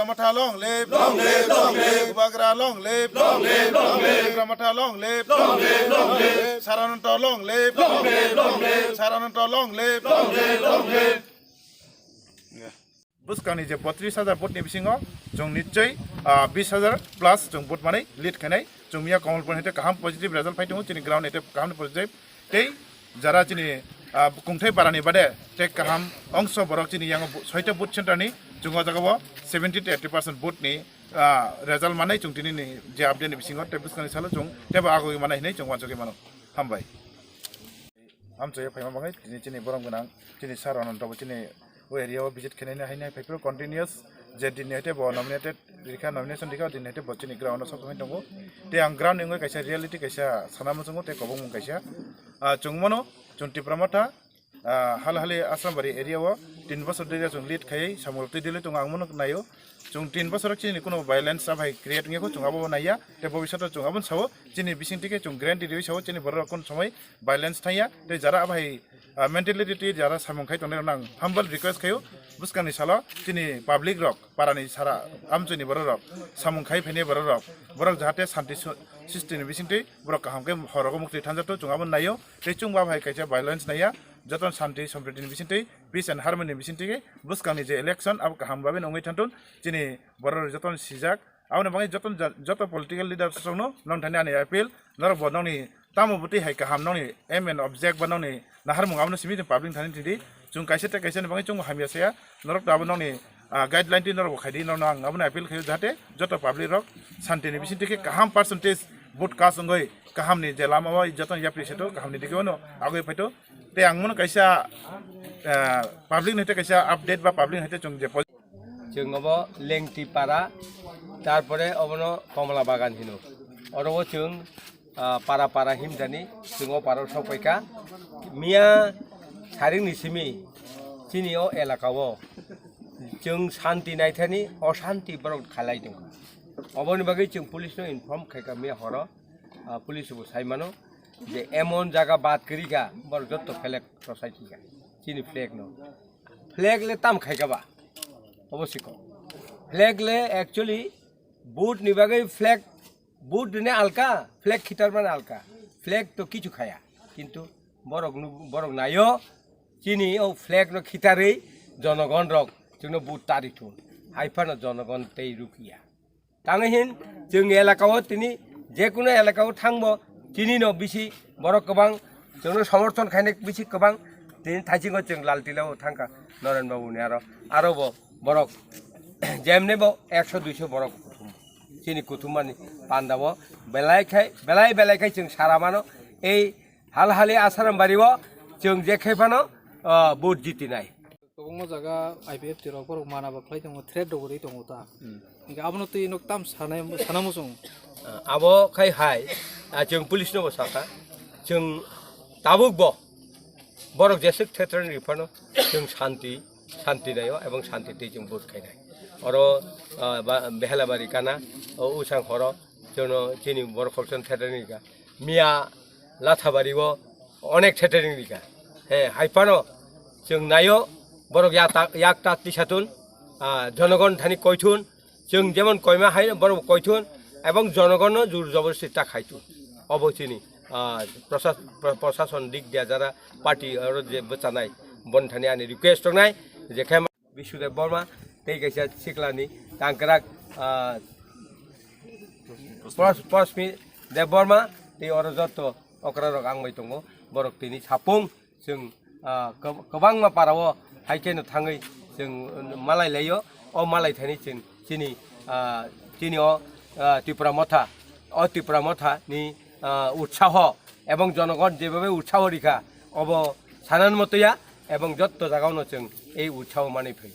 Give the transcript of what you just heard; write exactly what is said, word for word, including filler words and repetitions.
Tipra Motha long live, long live, long live. Bubagra long live, long live, long live. Tipra Motha long live, long live, long live. Sarananta long live, long live, long live. Sarananta long live, long live, long live. Bwskangni je botris hajar vote ni bisingo chwng nichoi, ah, bis hajar plus chwng vote manwi lead khainai. Chwng miya Kamalpur hete kaham positive result phai tongo, chini ground hete kaham positive. Tei jara chini, ah, kungthai barani bade tei kaham ongso borok chini yango bu-, soita vote center ni chwng o jaga o seventy to eighty percent vote ni, ah, result manai chwng tini ni je update ni bisingo tei bwskangni salo chwng teibo agoi manai hinwi chwng uansugwi mano. Hambai. Amchoi phaima bagwi tini chini borom gwnang, chini sir Ananto bo chini o area o visit khainani haino hai phaiphuru continuous je din ni haite bo nominated rikha, nomination rikha, din ni haite bo chini ground o sok thangwi tongo. Tei ang ground ni wngwi kaisa reality kaisa sana muchungo tei kobongmung kaisa. Ah, chwng mano chwng Tipra Motha, ah, hal hali Asrambari area o tin bosor diri chwng lead khaiwi samung twi dili tongo ang mano naio. Chwng tin bosor chini kuno violence abai create wngya kho chwng abo naiya. Tei bobisot o chwng abo sao chini bising tike chwng guarantee riwi sao chini borok kun somoi violence thangya. Tei jara abai, ah, mentality tei jara samung khai tongnai rok nang humble request khaio. Bwskangni salo chini public rok, parani sara amchini borok rok, samung khai phainai borok rok, borok jahate shanti su-, srishti ni bising twi borok kaham khe horogo mukti thanjato chwng abo naio. Tei chwng ba bai kaisa violence naiya, joto shanti sompriti ni bising twi peace and harmony ni bising twi bwskangni je election abo kaham babe wngwi thantun. Chini borok rok joto sijak. Aboni bagwi joto, joto political leaders rokno nong thani ani appeal, norok bo nongni tamo bwtwi hai kaham nongni aim and object ba nongni naharmung abono simi public thani thidi. Chwng kaisa tei kaisa ni bagwi chwngbo hamya saya, norok to abo nongni, ah, guideline twi norok bo khaidi, norokno ang abono appeal khaio jahate joto public rok shanti ni bising twi khe kaham percentage vote cast wngwi kaham ni je lama o joto yapri seto kaham ni dike ono agwi phaito. Tei ang mano kaisa, ah, public ni tei kaisa update ba public ni tei chwng je Chwng obo Lengti para, tarpore obono Komla Bagan hino. Oro o chwng, ah, para para himjani, chwng o para o sok paikha. Miya saring ni simi chini o elaka o chwng shanti naithani oshanti borok khalai tongkha. Oboni bagwi chwng police no inform khaikha miya horo, ah, police bo sai mano je emon jaga bad kwrwi kha borok jotto flag rwsai thika chini flag no. Flag le tam khai kha ba? Obo siko. Flag le actually boot ni bagwi flag, boot ni alka, flag khitar mani alka. Flag to kichu khaya. Kintu borok nu, borok nayo chini o flag no khitarwi jonogon rok chwngno boot tari thun. Hai phano jonogon tei rukya. Tangwi hin chwng elaka o tini je kuno elaka o thangbo chini no bisi borok kwbang chwngno somorthon khainai bisi kwbang tini thaisingo chwng Laltila o thangkha Noren Babu ni aro aro bo borok jemne bo ekso duiso borok kuthum chini kuthum mani panda o belai khai belai belai khai chwng sara mano ei hal hali Asaram bari o chwng je khai phano, ah, vote jitinai. Kwbangma jaga I P F T rok borok mana bo khlai tongo, threat rok rwi tongo ta. Hmm. Hinkhe abono twi nok tam sanai, sana muchung. Ah, abo khai hai, ah, chwng police no bo sakha, chwng tabuk bo borok jeswk threaten ri phano chwng shanti, shanti naio ebong shanti twi chwng vote khainai. Oro, ah, ba, Behelabari kana, o Usang horo, jono chini borok khoroksa threaten rikha. Miya Lathabari o onek threatening rikha. He, hai phano chwng naio, borok yak ta, yak ta tisatun, ah, jonogon thani koithun, chwng jemon koima hai borok koithun, ebong jonogonno jur joborsi ta khaitun. Obo chini, ah, prasa-, pra-, prasason dik dia jara party oro je bwchanai, bon thani ani request tongnai, je khe Bisudeb Borma, tei kaisa siklani tangkrak, ah, Pros-, Prosmi Deb Borma, tei oro jotto okra rok ang bai tongo, borok tini sapung chwng, ah, kwb-, kwbangma para o hai kheno thangwi chwng malai laio, o malai thani chwng chini, ah, chini o, ah, Tipra Motha, o Tipra Motha ni, ah, utsaho ebong jonogon jebhabe utsaho rikha, obo sanan motoya ebong jotto jagao no chwng ei utsaho manwi phai.